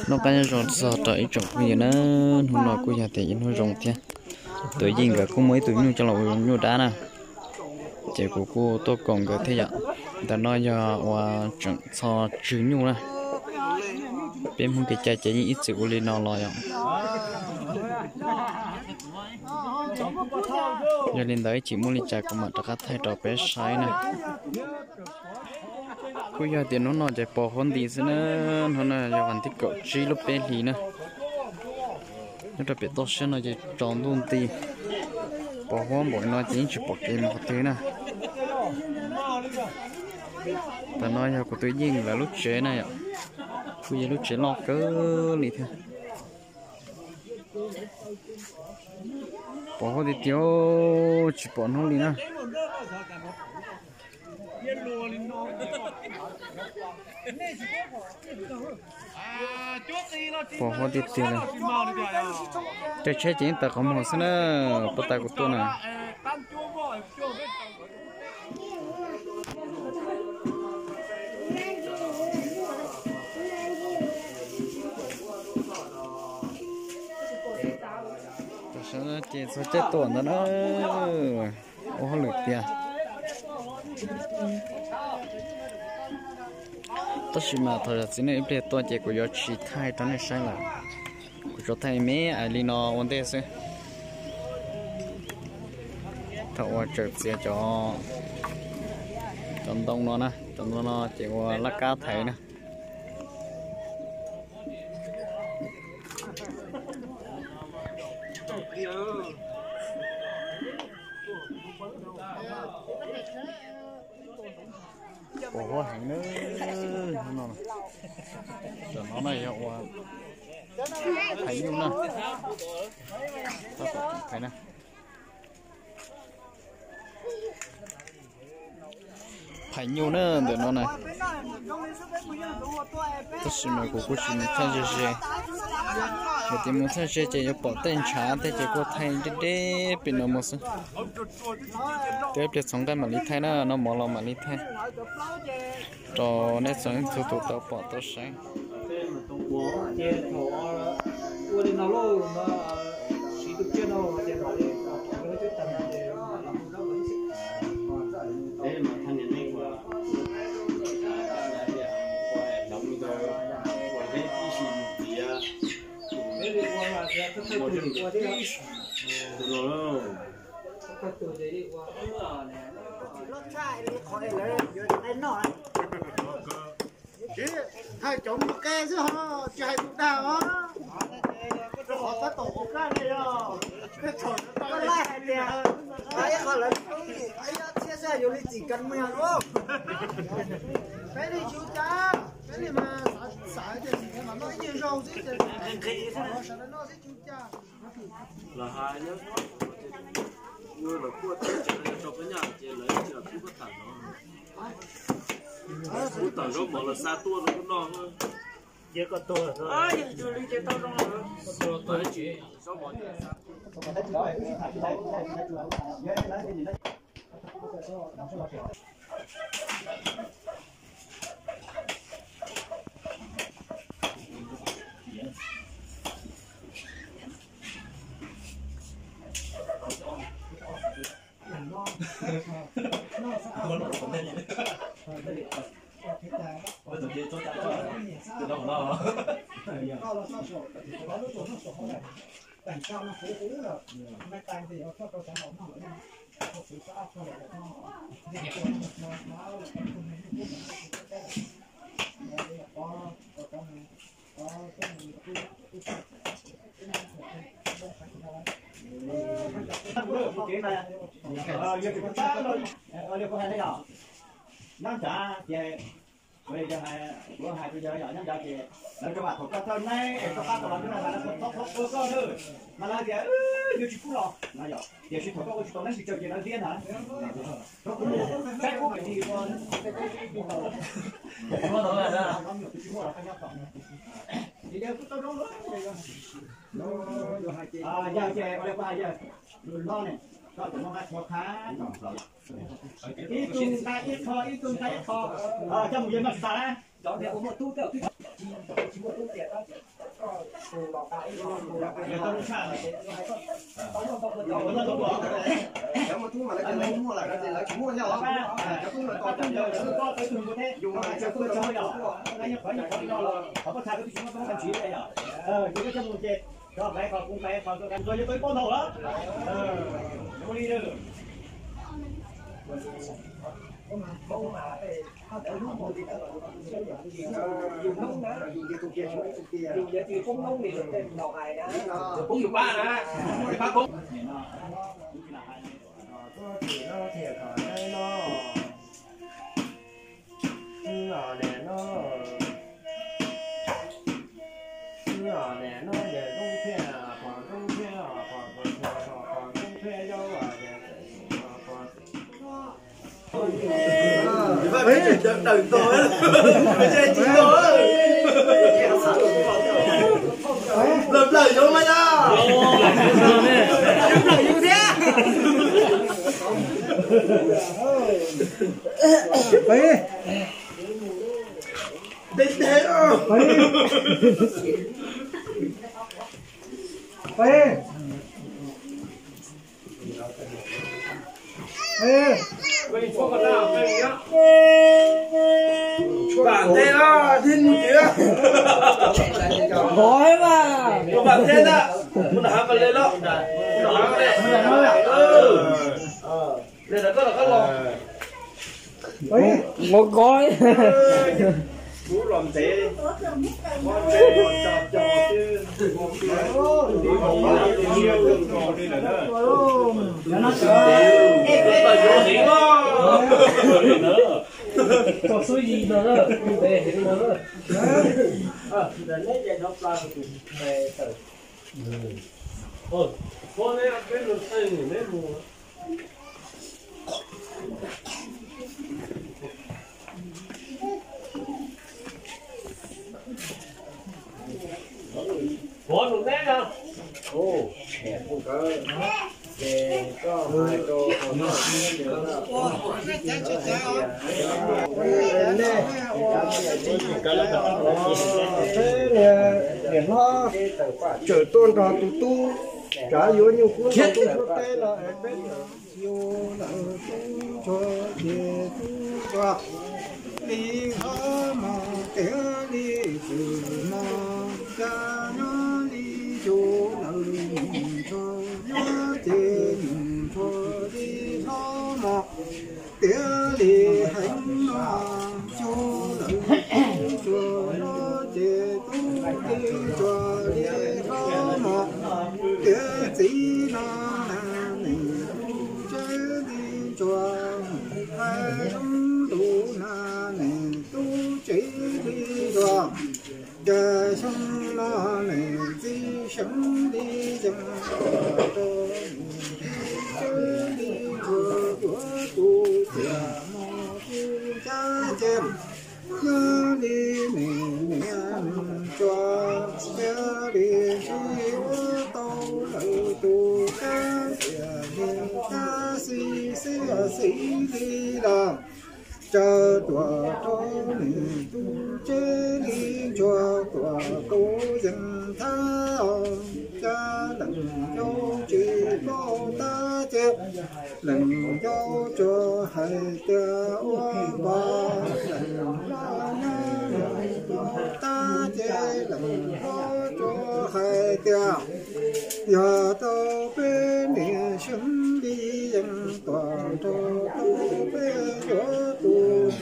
Noj qab nyob zoo txog rau ib tsoom phooj ywg na, hnub no kuj yog tias ib hnub zoo thiab. Tus Yeej nkawd kuj muaj ib tug nyuj coj los ua nyuj dab na, ces kuv kuj tuaj koom nkawd thiab yom. Ntawm no yog uas tseem txho tswg nyuj na. Peb Hmoob kev cai ces yeej ib txwm ua li no los yom. Yog li ntawd ib chim muaj li cas kuv mam rov qab thaij rau peb saib na. Kuj yog tias hnub no ces pos huab nti xwb na, hnub no yog vas thib kaum tsib lub peb hlis na. Nyob rau pem toj siab no ces tsaus ntuj nti, pos huab npaum no ces yeej tsis pom kev mus qhov twg na. Tam no yog kuv tus Yeej lawv lub tsev na yom, kuj yog lub tsev loj kawg li thiab. Pos huab tiag tiag, tsis pom hnub li na. Pos huab tiag tiag li. Tej tsheb ces yeej tawm qhov muag xwb na, puag ta kuv tuaj na. Tam sim no ces txog caij tuaj ntawd na, ua hauj lwm tiag. Tab sis mas thov zam txim nej ib pliag tuaj ces kuv yuav tsis thaij rau nej saib lawm. Kuv tsuas thaij me ais li no ua ntej xwb. Thaum uas tseem txiav cov, cov ntoo no na, cov ntoo no ces ua laj kab thaiv na. Pos huab heev na, hnub no. Tam no na yog ua phais nyuj na. Phais na. Phais nyuj na ntawm no na. Tab sis mas kuv kuj tsis mus thaij ze ze, yog tias mus thaij ze ces yuav pom tej ntshav tej ces kuj thaij deb deb pem no mus xwb. Tej pliag txhoov nqaij mam li thaij na, noj mov los mam li thaij rau nej txhua tus tau pom tau saib. Tsis hais cov mus qe xwb ho, tsis hais tus dag os. Rau qhov tab tom ua kab li os. Koj laij hais tias ib qho lawv ib ob txhiab xwb yuav li txim kas muag lauj. Peb li tsis ua cas, peb li mas xav tias tsis noj ib nyuag zaus xwb ces sawv daws noj xwb tsis ua cas. Los hais nyob, lawv kuj teb tsev rau peb nyob ces lawv tsis los pub koj tawm no. Pub tawm zaub mov los xa tuaj rau peb noj. Ces koj tuag, yog li ces tau zoo lawm. Zaub mov Nyob nrad ces, kuv hais rau yawg yom, nyob nrad ces lawv rau vam thaum koj thawj neeb es koj pab tau los nyob no mas lawv thov thov ua koj na, mas lawv tias yuav tsis pub los no yom, tiam sis thaum koj ua tsis tau neeb tsis tsawg ces lawv liab ntag. Saib kuv tsis muaj los koj nyob tom. Yawg ces ua li kuv hais yawg, lus hlob ne, koj tseem muaj qab tshuav qhab. Ib tug nqa ib qho, ib tug nqa ib qho, coj mus yawg noj tsis tas na. Cov tias ua muaj tub tej twb tsis muaj tub tiag. Plaws plaws yuav mas yog. Plaws yus thiab. Deb deb. Vam thiab thiab mus tiag. Vam thiab na, mus nram hav mas le los, nram hav ne. Le nram koj los koj los. Nqov kov. Kuv los ntev. Txog xub yim no na, ntev heev no na. Niam hlob tseem tuaj nrog tus tub tsav yuav nyuj kub nrog tub suab teb no es peb yus lawm tub ntsuag ces tub ntsuag li hlob mos tiag li txwm mos cas nyob li cus lawm nus ntsuag nyob ces nus ntsuag li hlob mos tiag li heev no cus lawm tub ntsuag nyob ces tub li ntsuag li hlob mos tiag txiv no na nws tub tsev li ntsuag hais zoo ntuj na nws tub tsev li ntsuag. Cas xyoo no nws txiv seev li yees rau nws tub tsev li ntsuag yuav tus tiag mus kuj ncaj ces nyob li nws niam nws tsuag thiaj li sib ua tau lawm tus kab tiag li kab xib xib xib li los. Cas tuam rau nws tub tsev li ntsuag tuam tus yees thab os. Cas leej yau tsis paub tab ces leej yau tsuas hais tias ua npog leej hlob nyob leej paub tab ces leej hlob tsuas hais tias yog tau peb niam seev li yees tuam rau tau peb yuav tus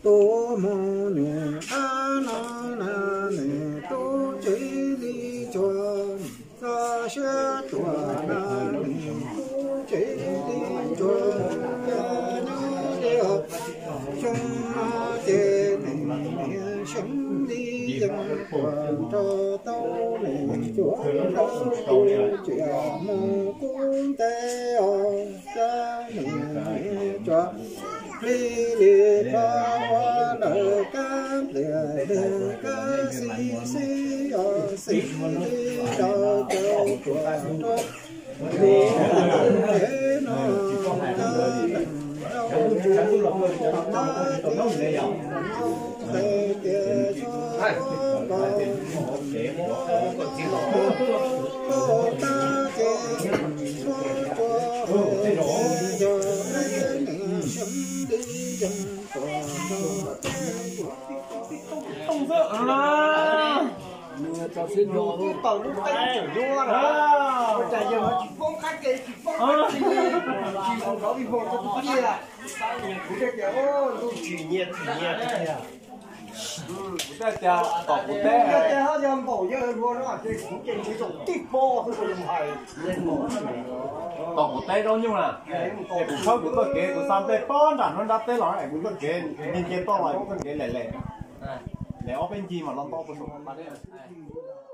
tus mus nws dab no na nws tub tsev li ntsuag txoj siab tuam na nws tub tsev li ntsuag cas nyob li os. Xyoo no ces nws niam seev li yees tuam rau tau nws cuav rau tus tsiaj mus kub ntev os. Cas nws niam tsuag hli li pab ua lawm kab pliam li kab xib xib os xib li rau caum tuam rau no cas leej yau tsis paub hais tias Tom kuv teb, tom kuv teb zaub nyuj na, es kuv khawb kuv txoj kev, kuv xa nplej pob nram hnub nrab teb los es kuv txoj kev nce nce toj los kuv txoj kev lem lem, lem ob peb ncig mas los nto kuv saum pas dej.